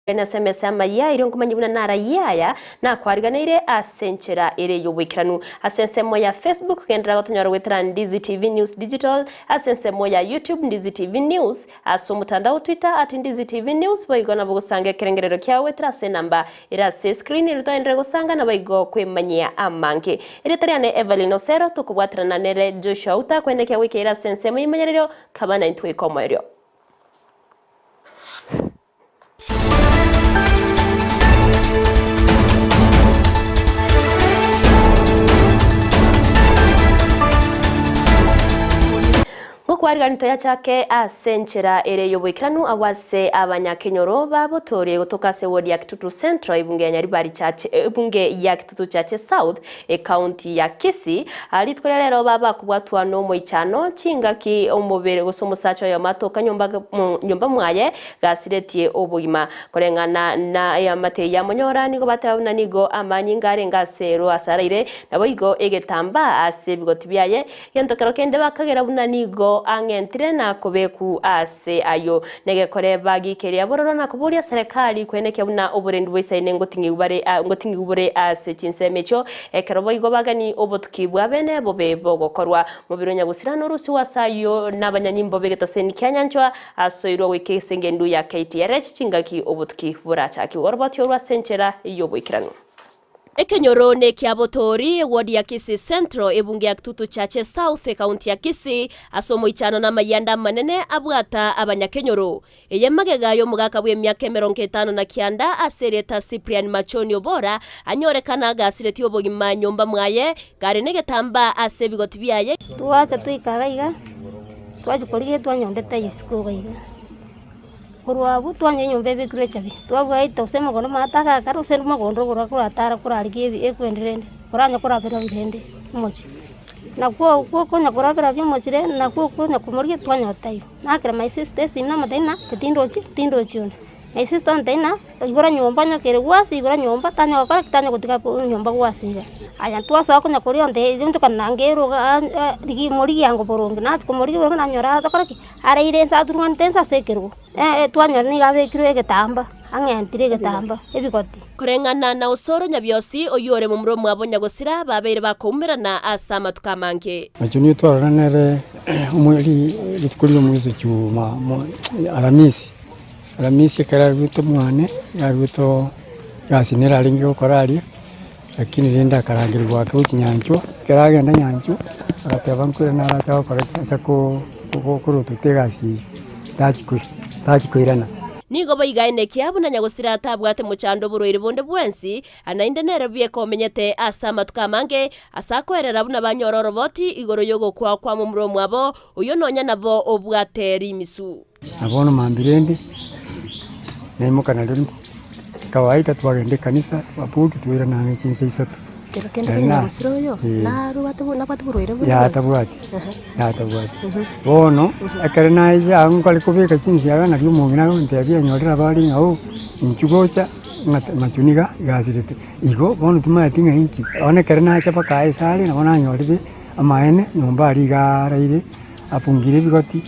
Ase emesa y'amayia erio nkomanye buna narayie aya nakwariganeire ase enchera ere y'oboikeranu. Ase ensemo ya Facebook genderera gotonyora goetera Ndizi TV News Digital, ase ensemo ya YouTube Ndizi TV News, ase omotandao o Twitter at Ndizi TV News boigo nabo gosanga ekerengerero kiao goetera ase enamba ere ase escreen erio togenderere gosanga naboigo kwemanyia amange. Erieta riane Evelyn Osero tokobwaterana nere Joshua Outa kwenekia goika ere ase ensemo y'emanyererio kaba naintwe goika omoerio. Ngokwarigani toyachake ase enchera ere y'oboikeranu agwo ase abanyakenyoro ba Botoria gotoka ase ewodi ya Kitutu Central ebunge ya Nyaribari Church ebunge ya Kitutu Chache South Ekaunti ya Kisii. Rituko ria rero babakobwatwa nomoichano chingaki omobere gose omosacha oyomo atoka nyomba nyomba mwaye gasiretie obogima. Koreng'ana na eamate ya Monyora nigo bateba buna nigo amanyinga arenge ase ero asaraire naboigo egetambaa ase ebigoti biaye. Gento kero kende bakagera buna nigo ang'entire na kobeku ase ayio. Negekore bagikeria bororo na koboria serekari koenekia buna oborendi bwaisaine ngoting'igwa bore ase chinsemo echio, ekero boigo bagani obotuki bwa bene bobe bogokorwa. Mobere o nyagusira norusigwe ase ayio nabanyanyimbo b'egetaseni kia nyanchwa asoirwe goika ase engendu ya KTRH chingaki obotuki borachakigwe. Oroboti orwo ase enchera y'oboikeranu. Ekenyoro nekia Botoori, eward ya Kisii Central, ebunge ya Kitutu Chache South, ekaunti ya Kisii, ase omoichano na amayianda amanene abwata abanyakenyoro. Eye magega y'omogaka bw'emiaka emerongo etano na kianda ase erieta Cyprian Machoni Obora anyorekana agasiretie obogima nyomba mwaye kare negetambaa ase ebigoti biaye. Twacha twaikara iga, twachia korigia twanyora taiyo isiko iga iga. Korwa abwo twanyora enyomba ebekirwe echabi, twabwaete gose mogondo omanyete agakare gose mogondo ogoro koratara korarigie ebi ekwende rende, koranye korabera rende omochie. Nakwo okwo okonya korabera bia omochie rende nakwo okonya komorigia twanyora taiyo. Nakera my sister esimi namotebia ng'a inche tindochi tindochi onde. My sister ontebia ng'a igora nyomba onye kere gwasi igora nyomba tanya gokora ki tanya gotiga nyomba gwasi iga. Aya twasoa konya koria onde onchoka nange eroga rigia morigia ango boronge nachia komorigia boronge nanyora agokora ki. Araire ense aturung'anete ense ase ekerogo, twanyora nigo abekirwe egetambaa, ang'entire egetambaa, ebigoti. Koreng'ana na Osoro Nyabiosi, oyio ore momura omwabo nyagosira, babeire bakoumerana ase amatuko amange. Nakio nigo twarora nere omweri rituko ria juma aramisi, aramisi ekero aruete mwane, aruete oo egasi nere arenge gokora aria, lakini rende akarangerigwa ake gochia nyanchwa, ekero agenda nyanchwa, agateba nkwere naro acha gokora ki? Acha ko korotota egasi eywo, tachi koi tachi koirana. Nigo baigaenekia buna nyagosira tabwate mochando oborwaire bonde bwensi, naende nere bweka omenyete ase amatuko amange, ase akoerera buna banyore oroboti igoro y'ogokwa kwa momura omwabo, oyio nonya nabo obwate rimisu. Na bono mambia rende, naimoka nario kawaida twagenda ekanisa, twabokia twairana ang'e chinsa isato. Kero kende Nari kenya na- nyagosira oyo, Eh. narwate bo- nabwate borwaire bonde Yaya bwensi? tabwati, Aha. yaya tabwati. Bono, ekero nacha aa nkare kobeka chinsiaga nario omong'ina agontebia enyorere abare ng'a oo, inchuo gocha ng'a machuni iga igasirete. Igo bono timanyeti ng'a inki, bono ekero nacha mpaka aa ase are nabo nanyorire amaene nyomba aria iga araire. Afungire ebigoti,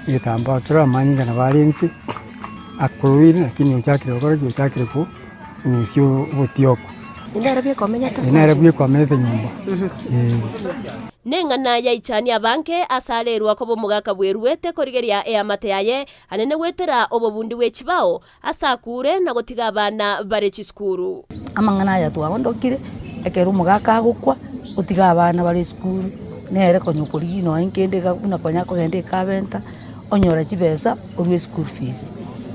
egetambaa kero amanyinga nabo are inse, akoire lakini ochakire gokora ki? Ochakire korusia obotioko. Nere bweka omenyete ase Nere omochie? bweka omenyete nyomba, eh. Neng'ana yaichania abange ase arerwa koba omogaka bweruete korigeria eamate yaye, anene goetera obobundi bwe chibao, ase akure na gotiga abana bare chisukuru. Amang'ana aya twagondokire, ekero omogaka agokwa, otiga abana bare esukuru, nere konya okorigia nonya kende iga buna konya akogenda ekabenta, onyora chibesa orue eschool fees.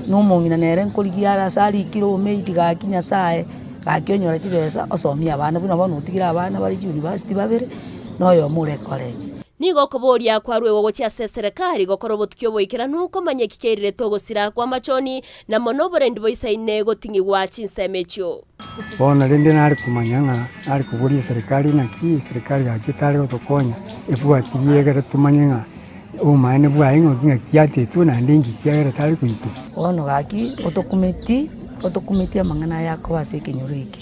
Na omong'ina nere nkorigia are ase arikire obomaid gaki nyasaye, gaki onyora chibesa osomie abana buna bono otigire abana bare chiuniversity babere, na oyomo ore ecollege. Nigo okoboria kwaruegwa gochia ase eserekari gokora obotuki oboikeranu komanya eki keirirete ogosira kw'amachoni, na mono oborendi boisaine goting'igwa chinsemo echio. Bono rende nare komanya ng'a nare koboria eserekari naki eserekari gaki etare gotokonya efuatirie egere tomanye ng'a obomaene bwaye ng'aki ng'aki atetwe naende inki kiagera tare koitwa. Bono gaki otokumeti, otokumeti amang'ana aya akoba ase ekenyoro eke.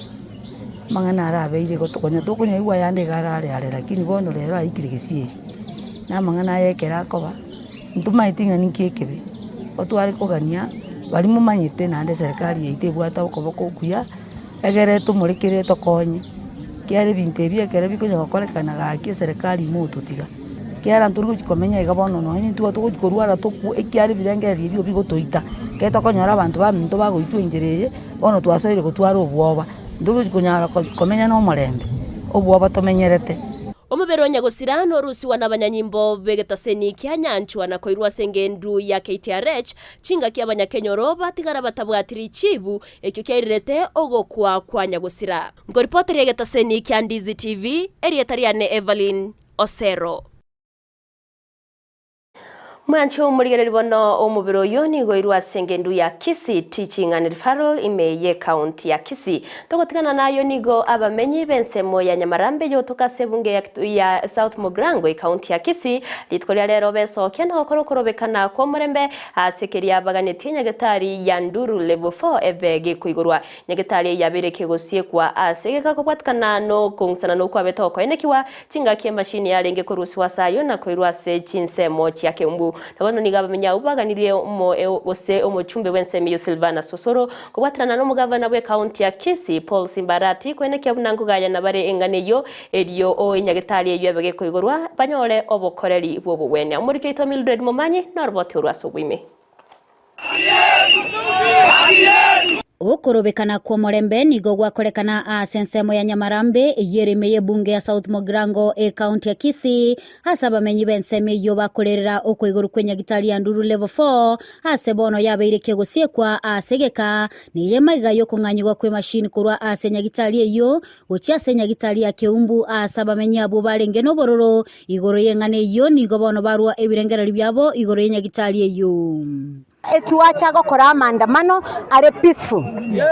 Amang'ana arabeire igo tokonya tokonyaigwa ayande iga arare are lakini bono rero aikire gesieri, na amang'ana aya ekero akoba, ntomaeti ng'a ninki ekebe, otware kogania. Baria momanyete naende eserekari yaito ebwate okoboko okuya, egere tomorekere etokonye, ekiagera ebinto ebi ekero bikonya gokorekana gaki eserekari mototiga. Ekiagera ntori gochi komenya iga bono nonye intwe togochi korwara tokwe ekiagera ebirengererio ebio bigotoita. Ekero tokonyora abanto baminto bagoitwa enchera eye, bono twasoire gotwara obwoba, ntogochi konyara komenya na omorembe, obwoba tomenyerete. Omobere o nyagosira norusigwa nabanyanyimbo b'egetaseni kia nyanchwa na koirwa ase engendu ya KTRH, chingaki abanyakenyoro batigara batabwati richibu, ekio kiairirete ogokwa kwa nyagosira. Nkoripoteria egetaseni kia Ndizi TV, erieta riane Evelyn Osero. Mwanche omorigereria bono omobere oyio nigo oirwe ase engendu ya Kisii Teaching and Referral ime y'ecounty ya Kisii. Togotigana nayo nigo abamenyi b'ensemo ya Nyamarambe yotoka ase ebunge ya ya South Mugirango ecounty ya Kisii rituko ria rero besokia na gokora okorobekana kw'omorembe ase keria baganetie nyagetari ya Nduru Level 4 ebe gekoigorwa. Nyagetari eyio yabeire kegosiekwa ase egeka kobwatikana nokong'usana nokwabete okoenekiwa Chingaki emashini yarenge korusigwa ase ayio na koirwa ase chinsemo chia keumbu. Na bono nigo abamenyi abwo baganirie omo gose omochumbe bw'ensemo eyio Silvanus Osoro kobwaterana nomogavana bw'ekaunti ya Kisii Paul Simbarati koenekia buna nkogayana bare eng'ana eyio erio o enyagetari eyio ebe gekoigorwa banyore obokoreri bw'obogwenia. Omoriki oito Mildred Momanyi noroboti orwo ase oboime. Okorobekana kw'omorembe nigo gwakorekana ase ensemo ya Nyamarambe eyio ere ime y'ebunge ya South Mugirango ekaunti ya Kisii ase abamenyi b'ensemo eyio bakorerera okoigorwa kw'enyagitari ya Nduru Level 4 ase bono yabeire kegosiekwa ase egeka neye magega y'okong'anyigwa kw'emashini korwa ase enyagitari eyio gochia ase enyagitari ya Keumbu ase abamenyi abwo barenge nobororo Igoro y'eng'ana eyio nigo bono barua ebirengererio biabo igoro y'enyagitari eyio. Etwacha gokora amaandamano are peaceful,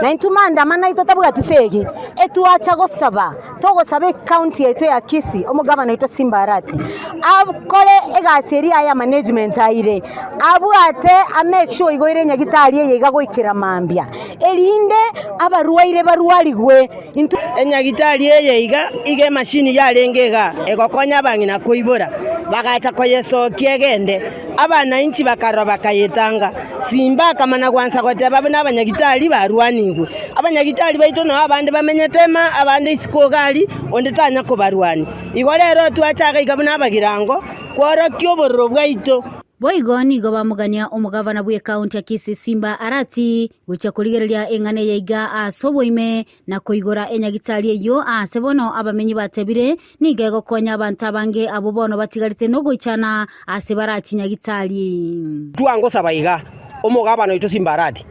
na intwe maandamano aito tabwati segi, etwacha gosaba, togosaba ecounty yaito ya Kisii, omogavana oito Simba Arati, akore egasi eria yaye ya management aire, abwate a make sure igo ere enyagitari eye iga goikera mambia, erinde abarwaire barwarigwe. Intwe. Enyagitari eye iga iga emashini yarenge iga egokonya abang'ina koibora, bagacha koyesokia egende. Abanainchi bakarora bakayetanga. Simba akamana gwansa goteba buna abanyagitari barwanigwe. Abanyagitari baito nao abande bamenyete ema, abande isiko iga aria, onde tanya kobarwania. Igo rero twachaga iga buna abagirango kworokia obororo bwaito. Boigo nigo bamogania omogavana bw'ekaunti ya Kisii Simba Arati gochia korigereria eng'ana eye iga ase oboime na koigora enyagitari eyio aase bono abamenyi batebire nigo egokonya abanto abange abwo bono batigarete nogoichana ase barachi nyagitari. Twangosaba iga, omogabana oito Simba Arati,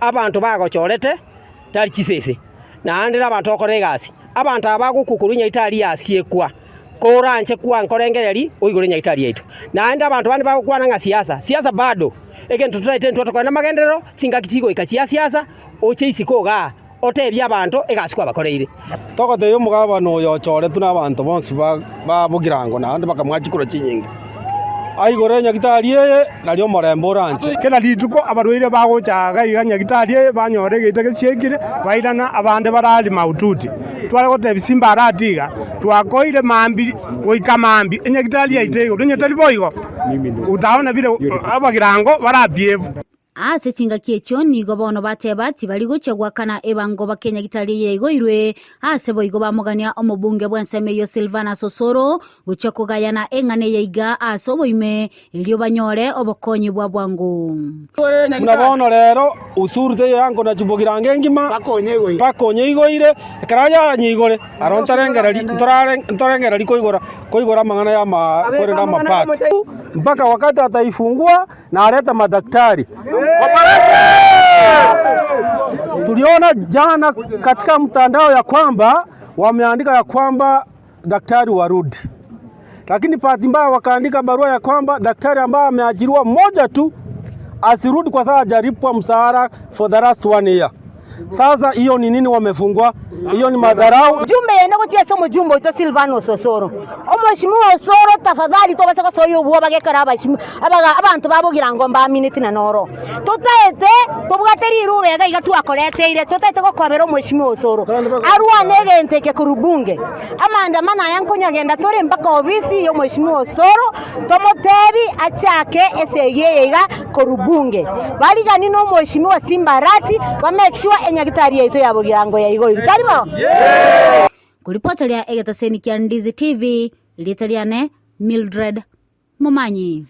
abanto bagochorete tari chisese, naende nabanto gokora egasi. Abanto aba bagokwa korwa enyagitari yasiekwa. Koranche kwankorengereria oigore nyagetari yaito. Naende abanto bande bagokwana ng'a siasa, siasa bado, egento totaete intwe tokore namagenderero, chingaki chigoika chia siasa, oche isiko igaa, otebie abanto egasi kwabakoreire. Togotebia omogabana oyo ochoretwe nabanto bonsi ba bogirango naende bakamoa chikura chinyinge, aigore nyagitari eye, nario omorembe oranche. Kera rituko abarwaire bagocha iga iga nyagitari eye, banyora egeita gesiekire, bairana abande barari mahututi. Tware gotebia Simba arati iga, Twakoire mambia goika mambia, enyagitari yaito igoro, onye tari boigo, utaona bire abagirango barabievu. Ase chingaki echio nigo bono bateba tibari gochia goakana ebango bake nyagitari eye yaigoirwe, ase boigo bamogania omobunge bw'ensemo eyio Silvanus Osoro gochia kogayana eng'ana eye iga ase oboime erio banyore obokonyi bwa bwango. Buna bono rero usuru teiyo yankona chibogirango engima mpaka onyeigoire, ekero ayanyeigore aro ntorengereri ntorare ntorengereri koigora koigora amang'ana ya ama korende amapato. Mpaka wakati ataifungua na arete madaktari. Tuliona jana katika mtandao ya kwamba wameandika ya kwamba daktari warudi, lakini bahati mbaya wakaandika barua ya kwamba daktari ambaye ameajiriwa mmoja tu asirudi kwa sababu hajalipwa mshahara for the last one year. Sasa hiyo ni nini wamefungwa? Eyio ni madharau. Jumbe eye gochia ase omojumbe oito Silvanus Osoro. Omweshimiwa Osoro tafadhali tobase gosoyia obwoba gekero abashimi abaga abanto ba Bogirango mbaamineti na noro. Totaete tobwate riruba iga iga twakoreteire totaete gokobera omweshimiwa Osoro arwane egento eke korwa bunge. Amaandamano aya nkonyagenda tore mpaka ofisi ya omweshimiwa Osoro tomotebi achake esegi eye iga korwa bunge. Barigani na omweshimiwa Simba Arati ba make sure enyagitari yaito ya Bogirango yaigoirwe. Tari bo? Nkoripoteria egetaseni kia Ndizi TV, erieta riane Mildred Momanyi.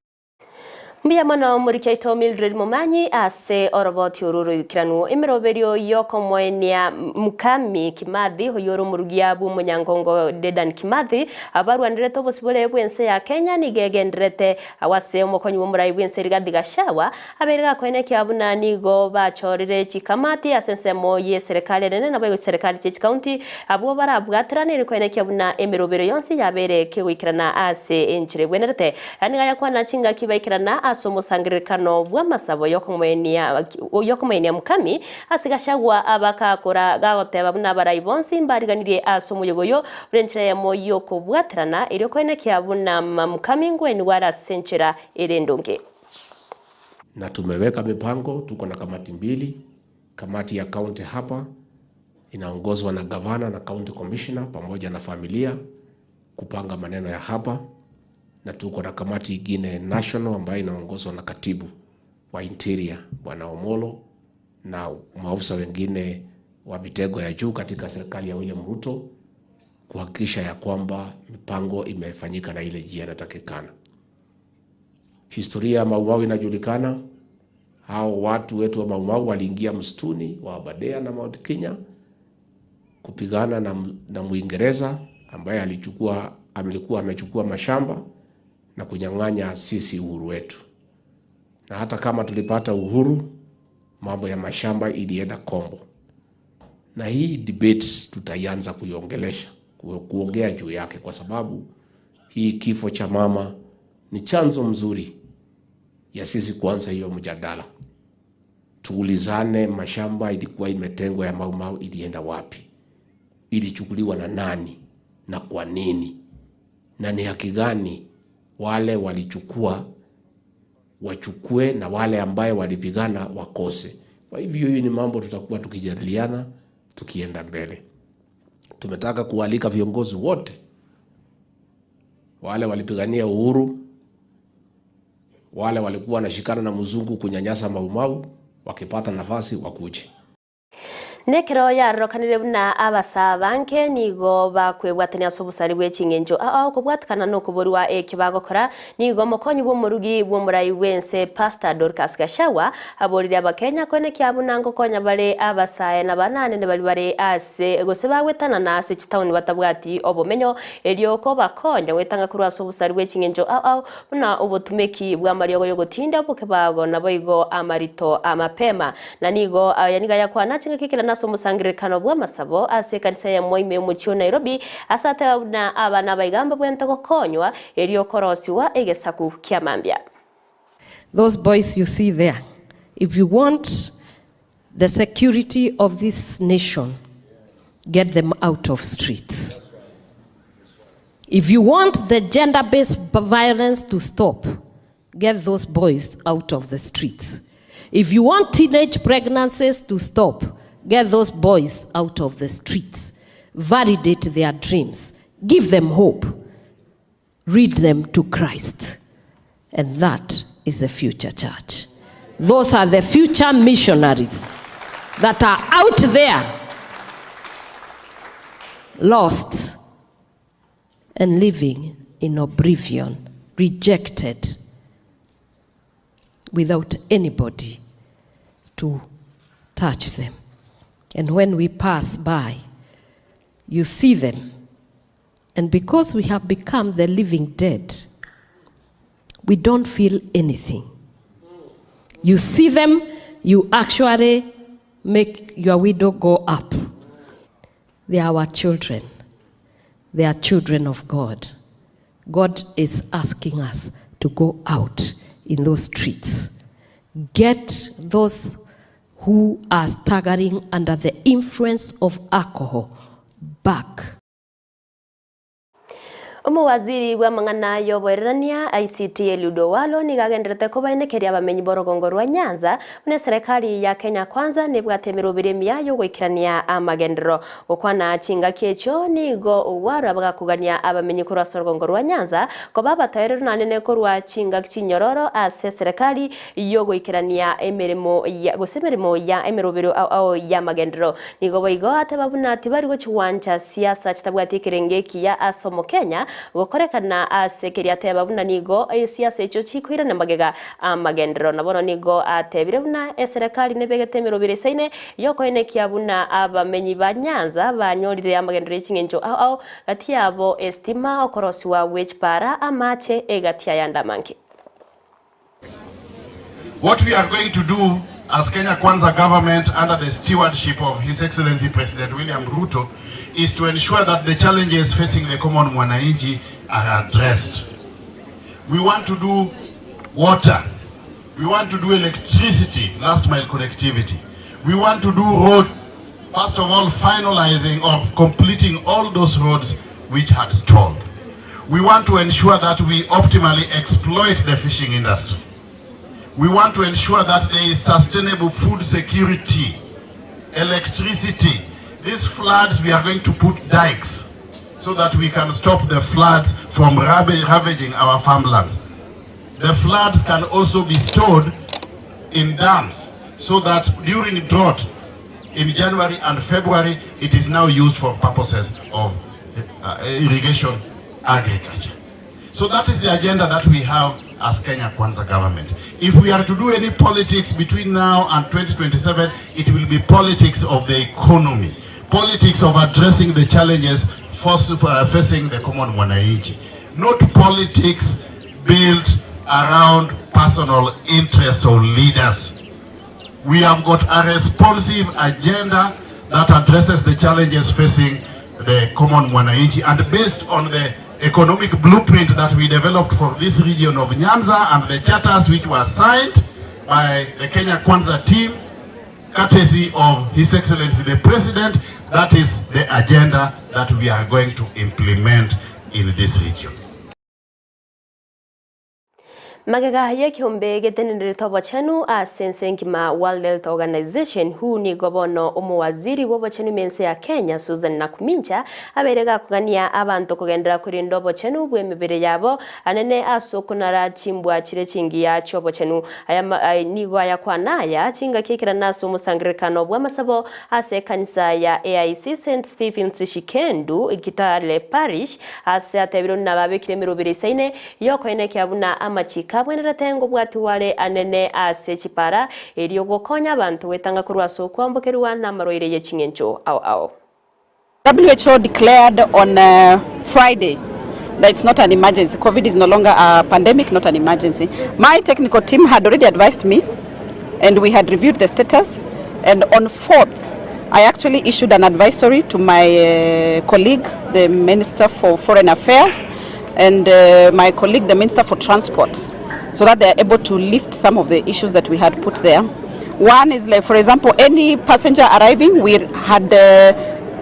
Mbuya mono omoriki oito Mildred Momanyi ase oroboti oru oroikeranu. Emeroberio y'okomoenia Mukami Kimathi oyio ore omorugia bw'omonyangongo Dedan Kimathi abarwanerete obosibore bw'ense ya Kenya nigo egendererete agwo ase omokonyi bw'omorai bw'ense Rigathi Gachagua Abaire gakoenekia buna nigo bachorire chikamati ase ensemo y'eserekari enene naboigo chiserekari chie chikaunti, abwo barabwaterane rikoenekia buna emerobero yonsi yabeire kegoikerana ase enchera egwenerete. Aya nigo ayakwana chingaki baikerana ase omosangererekano bw'amasabo y'okomoenia Mukami ase Gachagua abakakora gagoteba buna abarai bonsi mbariganirie ase omoyega oyo buna enchera eyemo y'okobwaterana erio koenekia buna Mukami ngwenigwe are ase enchera ere endonge. Na tumeweka mipango, tuko na kamati mbili, kamati ya county hapa inaongozwa na gavana na county commissioner pamoja na familia kupanga maneno ya hapa, na tuko na kamati ingine national ambayo inaongozwa na katibu wa interior Bwana Omolo na maafisa wengine wa vitengo ya juu katika serikali ya William Ruto kuhakikisha ya kwamba mipango imefanyika na ile njia inatakikana. Historia ya Maumau inajulikana. Hao watu wetu wa Maumau waliingia msituni wa Aberdare na Mount Kenya kupigana na, na Mwingereza ambaye alichukua alikuwa amechukua mashamba na kunyang'anya sisi uhuru wetu. Na hata kama tulipata uhuru, mambo ya mashamba ilienda kombo, na hii debate tutaianza kuiongelesha kuongea juu yake, kwa sababu hii kifo cha mama ni chanzo mzuri ya sisi kuanza hiyo mjadala. Tuulizane, mashamba ilikuwa imetengwa ya Maumau ilienda wapi? Ilichukuliwa na nani na kwa nini? Na ni haki gani wale walichukua wachukue na wale ambaye walipigana wakose? Kwa hivyo hii ni mambo tutakuwa tukijadiliana tukienda mbele. Tumetaka kualika viongozi wote wale walipigania uhuru, wale walikuwa wanashikana na mzungu kunyanyasa Maumau, wakipata nafasi wakuje. Nekero yarokanire buna abasaa banke nigo bakwebwatania ase obosari bwe ching'encho ao okobwatikana na okoborwa ekio bagokora nigo omokonyi bw'omorugi bw'omorai bw'ense Pastor Dorcas Gachagua aborire abakenya koenekia buna ngokonya bare abasae na abanane baria bare ase gose bagwetanana ase chitaoni batabwati obomenyo Erio kobakonya gwetanga korwa ase obosari bwe ching'encho ao ao, buna obotumeki bw'amariogo y'ogotinda obokebago, naboigo amarito amapema. Na nigo aya nigo ayakwana chingaki kera nase omosangererekano bw'amasabo ase ekanisa eyemo ime y'omochie o Nairobi, ase ateba buna abana abaiga mbabwenerete gokonywa erio korosigwa egesaku kia mambia. Those boys you see there, if you want the security of this nation, get them out of streets. If you want the gender based violence to stop, get those boys out of the streets. If you want teenage pregnancies to stop, get those boys out of the streets. Validate their dreams, give them hope, lead them to Christ. And that is the future church. Those are the future missionaries that are out there lost and living in oblivion, rejected, without anybody to touch them. And when we pass by, you see them. And because we have become the living dead, we don't feel anything. You see them, you actually make your widow go up. They are our children. They are children of God. God is asking us to go out in those streets. Get those who are staggering under the influence of alcohol back. Omowaziri bw'amang'ana y'oboererania, ICT, Eliud Owalo nigo agendererete kobaenekeria abamenyi b'orogongo rwa Nyanza buna eserekari ya Kenya Kwanza nebwate emeroberi emiya y'ogoikerania amagenderero. Gokwana chingaki echio nigo Owalo abagakogania abamenyi korwa ase orogongo rwa Nyanza koba abatoereru naende korwa chingaki chinyororo ase eserekari y'ogoikerania emeremo ya gose emeremo ya emerobero ao ao y'amagenderero. Nigo boigo ateba buna tibari gochigwancha siasa chitabwati ekerengo ekiya ase Omokenya gokorekana ase keria ateba buna nigo siasa echio chikoirana magega amagenderero. Na bono nigo atebire buna eserekari nebegete emerobero esaine y'okoenekia buna abamenyi ba Nyanza banyorire amagenderero yeching'encho ao ao gati yabo estima, okorosiwa gwe chipara, amache egati ayande amange. What we are going to do as Kenya Kwanza government under the stewardship of His Excellency President William Ruto is to ensure that the challenges facing the common mwananchi are addressed. We want to do water. We want to do electricity, last mile connectivity. We want to do roads. First of all, finalizing or completing all those roads which had stalled. We want to ensure that we optimally exploit the fishing industry. We want to ensure that there is sustainable food security, electricity. These floods, we are going to put dikes so that we can stop the floods from ravaging our farmlands. The floods can also be stored in dams so that during drought in January and February, it is now used for purposes of uh, irrigation agriculture. So that is the agenda that we have as Kenya Kwanza government. If we are to do any politics between now and 2027, it will be politics of the economy, politics of addressing the challenges uh, facing the common mwananchi, not politics built around personal interests of leaders. We have got a responsive agenda that addresses the challenges facing the common mwananchi and based on the economic blueprint that we developed for this region of Nyanza and the charters which were signed by the Kenya Kwanza team, courtesy of His Excellency the President, that is the agenda that we are going to implement in this region. Magega y'ekeombe getenenerete obochenu ase ense engima World Health Organization, who, nigo bono omowaziri bw'obochenu ime ense ya Kenya Susan Nakumincha abeire gakogania abanto kogenderera korinda obochenu bw'emebere yabo anene ase okonara chimbwa chire chingiya chi'obochenu. Aya nigo ayakwana aya chingaki ekerana ase omosangererekano bw'amasabo ase ekanisa ya AIC St Stephen's Shikendu Kitale Parish ase atebire buna babekire emerobere isaine Y'okoenekia buna amachiko abwenerete ngobwatigwa are anene ase chipara, erio gokonya abanto gwetanga korwa ase okwambokerwa namarwaire ye ching'encho ao ao. WHO declared on Friday that it's not an emergency. COVID is no longer a pandemic, not an emergency. My technical team had already advised me and we had reviewed the status and on 4th I actually issued an advisory to my uh, colleague, the Minister for Foreign Affairs, and uh, my colleague, the Minister for Transport, so that they are able to lift some of the issues that we had put there. One is like, for example, any passenger arriving, we had uh,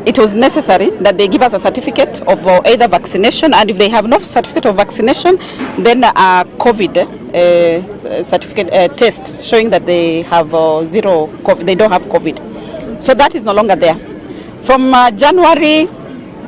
it was necessary that they give us a certificate of uh, either vaccination and if they have no certificate of vaccination then a COVID uh, certificate uh, test showing that they have uh, zero COVID, they don't have COVID. So that is no longer there. From uh, January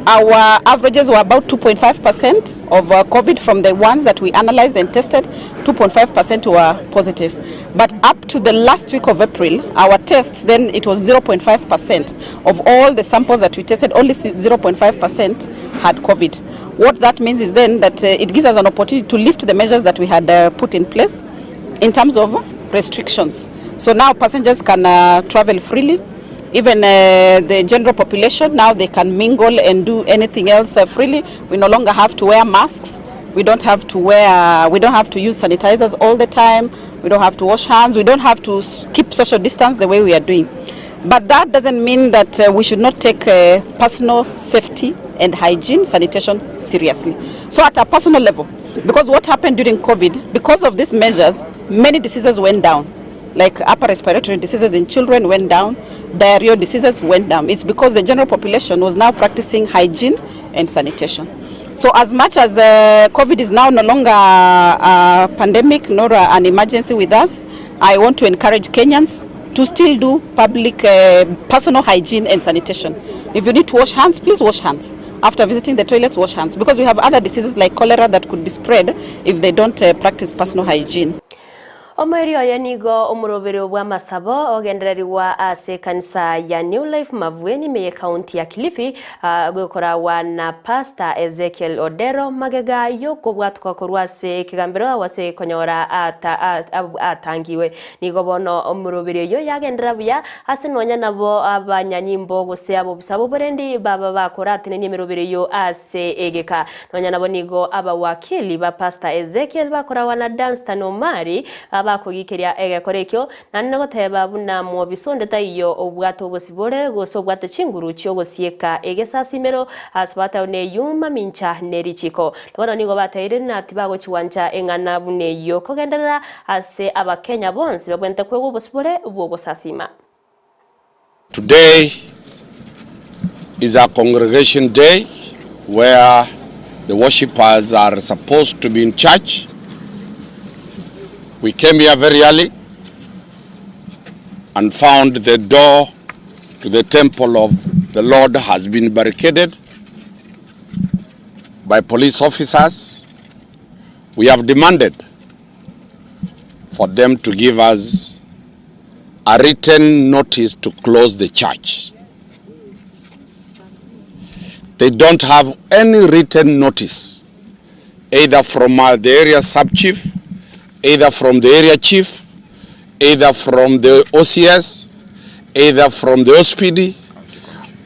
our averages were about 2.5% of uh, COVID from the ones that we analyzed and tested, 2.5% were positive. But up to the last week of April, our tests, then it was 0.5% of all the samples that we tested, only 0.5% had COVID. What that means is then that uh, it gives us an opportunity to lift the measures that we had uh, put in place in terms of restrictions. So now passengers can uh, travel freely even uh, the general population now they can mingle and do anything else uh, freely. We no longer have to wear masks. We don't have to wear, we don't have to use sanitizers all the time. We don't have to wash hands. We don't have to keep social distance the way we are doing. But that doesn't mean that uh, we should not take uh, personal safety and hygiene, sanitation seriously. So at a personal level, because what happened during COVID, because of these measures, many diseases went down. like upper respiratory diseases in children went down, diarrheal diseases went down. It's because the general population was now practicing hygiene and sanitation. So as much as uh, COVID is now no longer a pandemic nor an emergency with us, I want to encourage Kenyans to still do public uh, personal hygiene and sanitation. If you need to wash hands, please wash hands. After visiting the toilets, wash hands because we have other diseases like cholera that could be spread if they don't uh, practice personal hygiene. Omoerio oye nigo omoroberio bw'amasabo ogendererigwa ase ekanisa ya New Life Mavueni ime y'ecounty ya Kilifi gokoragwa na Pastor Ezekiel Odero magega y'okobwatwa korwa ase ekegambero agwo ase konyora atangiwe. Nigo bono omoroberio oyio yagenderera buya ase nonya nabo abanyanyimbo gose abobisa b'oborendi baba bakoratenenia emeroberio eyio ase egeka. Nonya nabo nigo abawakili ba Pastor Ezekiel bakoragwa na Dunstan Omari bakogikeria egekora ekio, naende nagoteba buna mobisa onde taiyo obwate obosibore gose obwate chinguru chi'ogosieka egesasimero ase batao neyio mamincha ne richiko. Bono nigo bateire ng'a tibagochigwancha eng'ana buna eyio kogenderera ase Abakenya bonsi babwenerete kwegwa obosibore bw'ogosasima. Today is a congregation day where the worshippers are supposed to be in church. We came here very early and found the door to the temple of the Lord has been barricaded by police officers. We have demanded for them to give us a written notice to close the church. They don't have any written notice, either from uh, the area sub-chief, either from the area chief, either from the OCS, either from the OSPD,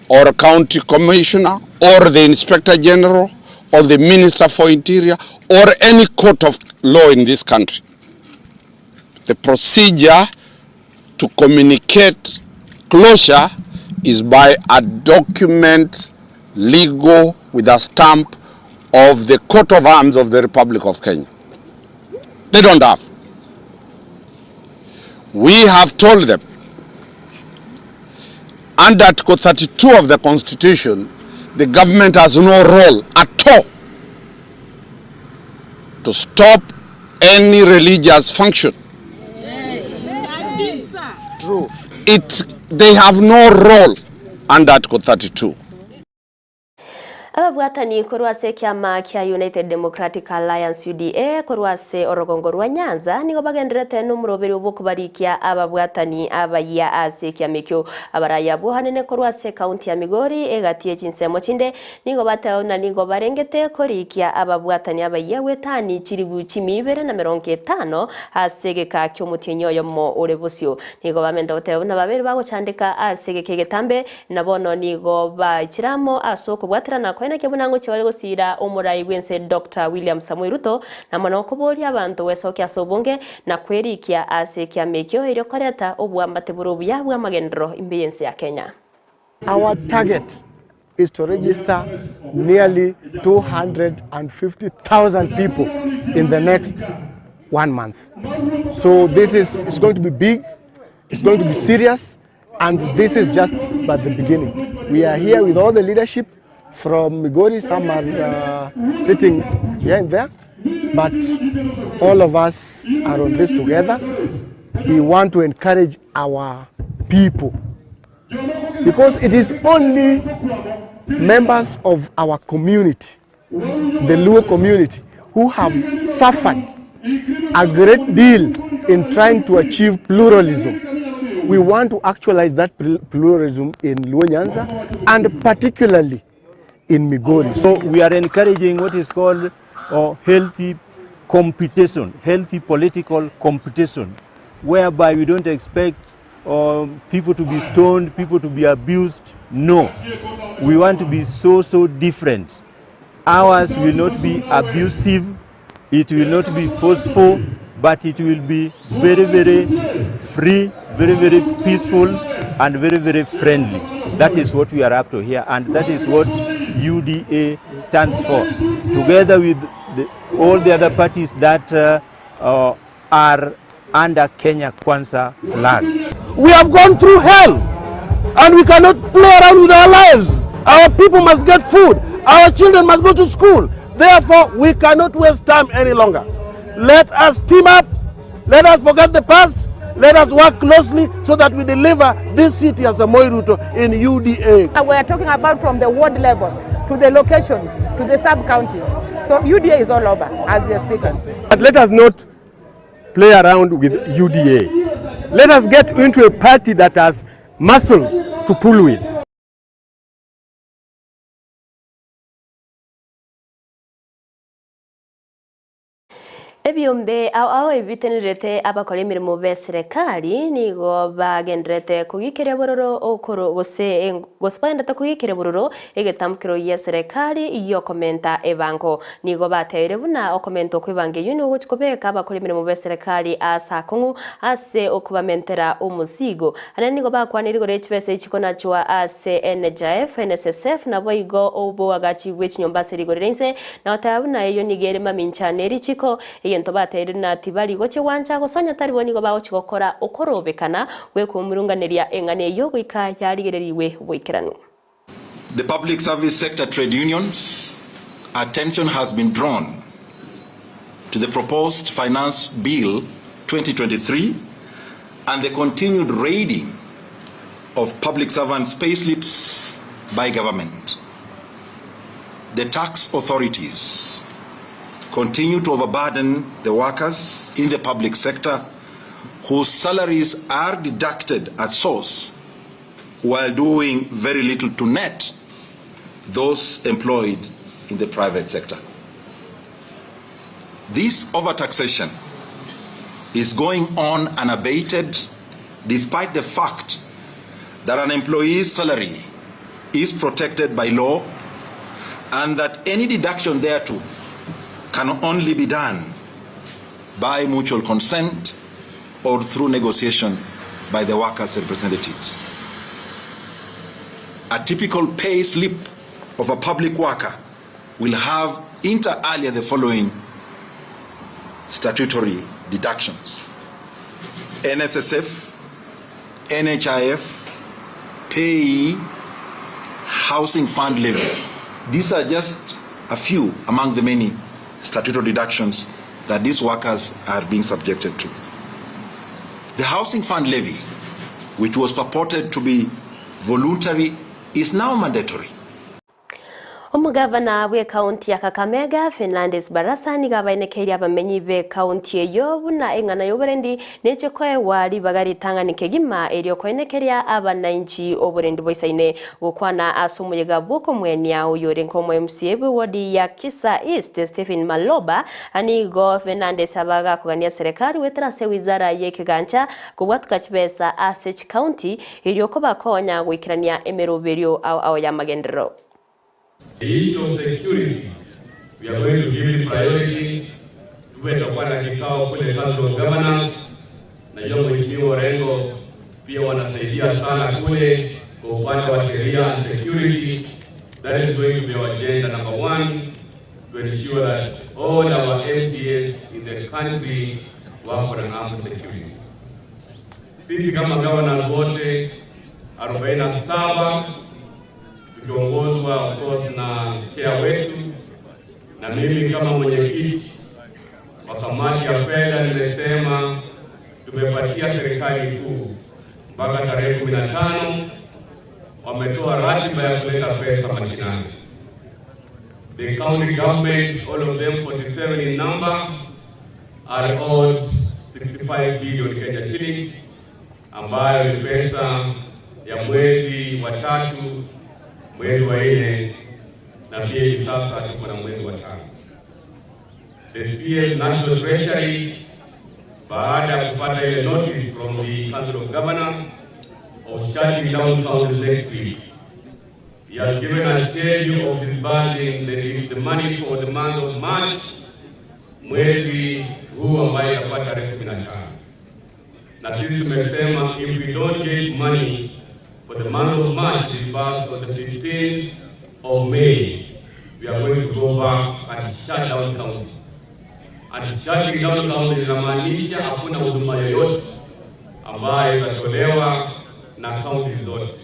or county commissioner, or the inspector general, or the minister for interior, or any court of law in this country. The procedure to communicate closure is by a document legal with a stamp of the coat of arms of the Republic of Kenya. They don't have. We have told them under Article 32 of the Constitution, the government has no role at all to stop any religious function. True. It, they have no role under Article 32. Ababwatani korwa ase ekiama kia United Democratic Alliance, UDA, korwa ase orogongo rwa Nyanza nigo bagendererete nomoroberio bw'okobarikia ababwatani abayia ase ekiama ekio. Abarai abwo hanene korwa ase ekaunti ya Migori egati ye chinsemo chinde nigo bateo na nigo barengete korikia ababwatani abayia gwetani chilifu chimia ibere na merongo etano ase egeka ki'omotienyi oyomo ore bosio. Nigo bamenta goteba buna babere bagochandeka ase egeka egetambe Na bono nigo baichire amo ase okobwaterana koenekia buna ngochia bare gosiira omorai bw'ense Doctor William Samoei Ruto, na mono koboria abanto gwesokia ase obonge na kwerikia ase ekiama ekio erio koreta oboamate bore obuya bw'amagenderero imbe y'ense ya Kenya. Our target is to register nearly 250,000 people in the next one month. So this is it's going to be big, it's going to be serious, and this is just but the beginning. We are here with all the leadership from Migori, some are uh, sitting here and there, but all of us are on this together. We want to encourage our people because it is only members of our community, the Luo community, who have suffered a great deal in trying to achieve pluralism. We want to actualize that pluralism in Luo Nyanza and particularly in Migori. So we are encouraging what is called uh, healthy competition, healthy political competition, whereby we don't expect um, people to be stoned, people to be abused. No, we want to be so, so different. Ours will not be abusive, it will not be forceful, but it will be very, very free, very, very peaceful, and very, very friendly. That is what we are up to here, and that is what UDA stands for. Together with the, all the other parties that uh, uh, are under Kenya Kwanza flag. We have gone through hell and we cannot play around with our lives. Our people must get food. Our children must go to school. Therefore, we cannot waste time any longer. Let us team up. Let us forget the past. Let us work closely so that we deliver this city as Samoei Ruto in UDA. We are talking about from the ward level to the locations, to the sub-counties. So UDA is all over as we are speaking. But let us not play around with UDA. Let us get into a party that has muscles to pull with. Ebiombe ao ao ebi bitenererete abakora emeremo b'eserekari nigo bagendererete kogikeria bororo okoro gose gose bagendererete kogikeria bororo egetamkero gi'eserekari gi'okomenta ebango. Nigo batebirie buna okomenta okwa ebango eyio nigo gochia kobeka abakora emeremo b'eserekari ase akong'u ase okobamentera omosigo. Naende nigo bakwanire igoro ye chibesa echi chikonachwa ase NHIF, NSSF naboigo oboagachi bwe chinyomba ase rigori ria inse na goteba buna eyio nigo ere mamincha ne richiko egento batebirie na tibari gochia gwancha gosonya tari bo nigo bagochia gokora okorobekana gwekomurunganeria eng'ana eyio goika yarigereriwe boikeranu. The public service sector trade unions, attention has been drawn to the proposed Finance Bill 2023 and the continued raiding of public servants' payslips by government. The tax authorities continue to overburden the workers in the public sector whose salaries are deducted at source while doing very little to net those employed in the private sector. This overtaxation is going on unabated despite the fact that an employee's salary is protected by law and that any deduction thereto can only be done by mutual consent or through negotiation by the workers' representatives. A typical pay slip of a public worker will have inter alia the following statutory deductions: NSSF, NHIF, PAYE, Housing Fund Levy. These are just a few among the many statutory deductions that these workers are being subjected to. The Housing Fund Levy, which was purported to be voluntary, is now mandatory. Omogavana bw'ekaunti ya Kakamega Fernandes Barasa nigo abaenekeirie abamenyi b'ekaunti eyio buna eng'ana y'oborendi neche koegwa ribaga ritang'ani kegima erio koenekeria abanainchi oborendi boisaine gokwana ase omoyega bw'okomwenia oyore nka omo MCA bw'ewodi ya Kisa East Stephen Maloba nigo Fernandes abagakogania serikali goetera ase wizara y'ekegancha kobwatuka chibesa ase chikaunti erio kobakonya goikerania emeroberio ao ao y'amagenderero. The issue of security, we are going to give it priority. Tuwe tutakuwa na kikao kule Council of Governors. Najua Mheshimiwa Orengo pia wanasaidia sana kule kwa upande wa sheria and security. That is going to be our agenda number one, to ensure that all our MCAs in the country wako na armed security. Sisi kama governors wote 47 tukiongozwa of course na chair wetu na mimi kama mwenyekiti wa kamati ya fedha nimesema tumepatia serikali kuu mpaka tarehe 15 wametoa ratiba ya kuleta pesa mashinani. The county governments, all of them 47 in number, are owed 65 billion Kenya shillings, ambayo ni pesa ya mwezi wa tatu, mwezi wa nne na pia hivi sasa tuko na mwezi wa tano. The CS National Treasury baada ya kupata ile notice from the Council of Governors of shutting down counties next week, he has given a schedule of disbursing the money for the month of March, mwezi huu ambayo itakuwa tarehe 15. Na sisi tumesema if we don't get money for the month of March, disbursed on the 15th of May, we are going to go back and shut down counties. And shutting down counties inamaanisha hakuna huduma yoyote ambayo itatolewa na kaunti zote.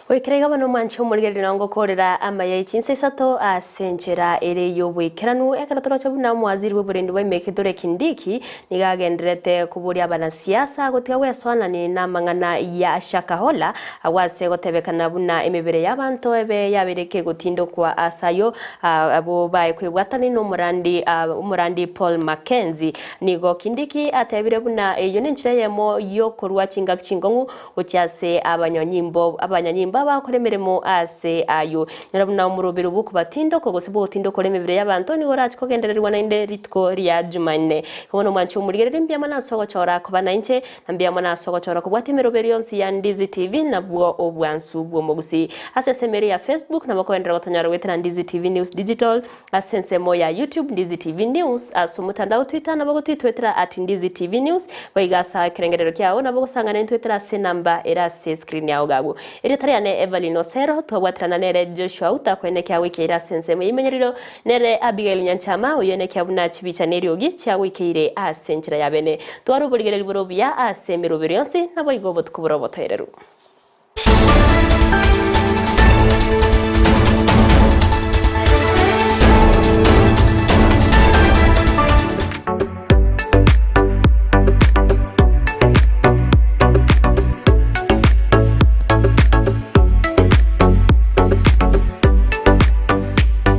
Goikera iga bono omwanche omorigereria nao ngokorera amaya echinsa isato ase enchera ere y'oboikeranu ekero toroche buna omowaziri bw'oborendi bwa ime Kithure Kindiki nigo agendererete koboria abanasiasa gotiga gwesoanani namang'ana ya Shakahola agwo ase gotebekana buna emebere y'abanto ebe yabeire kegotindokwa ase ayio abwo baye kwebwatani nomorandi omorandi Paul Mackenzie. Nigo Kindiki atebire buna eyio nenchera eyemo yokorua chingaki chinkong'u gochia ase abanyanyimbo abanyanyimbo abagokora emeremo ase ayio. Nyora buna omoroberi bw'okobatindoko gose bw'ogotindokora emebere y'abanto nigo orache kogendererigwa naende rituko ria Jumanne. Igo bono mwanche omorigererie mbuya mono ase ogochora koba nainche, na mbuya mono ase ogochora kobwatia emeroberi yonsi ya Ndizi TV nabwo obwansu bw'omogusii. Ase ensemo eria ya Facebook nabo okogenderera gotonyora goetera Ndizi TV News Digital, Ase ensemo ya YouTube Ndizi TV News, ase omotandao Twitter nabo gotwitwetera at Ndizi TV News, boigo ase ekerengerero kiao nabo ogosang'ana intwetera ase enamba ere ase escreen yao iga abwo. Erieta riane Evelyn Osero, twabwaterana nere Joshua Outa koenekia agoikeire ase ensemo y'eimenyerero, nere Abigail Nyanchama oyoenekia buna chibicha na eriogi chiagoikeire ase enchera ya bene. Tware oborigereri bore obuya ase emeroberi yonsi, naboigo obotuko bore obotoereru.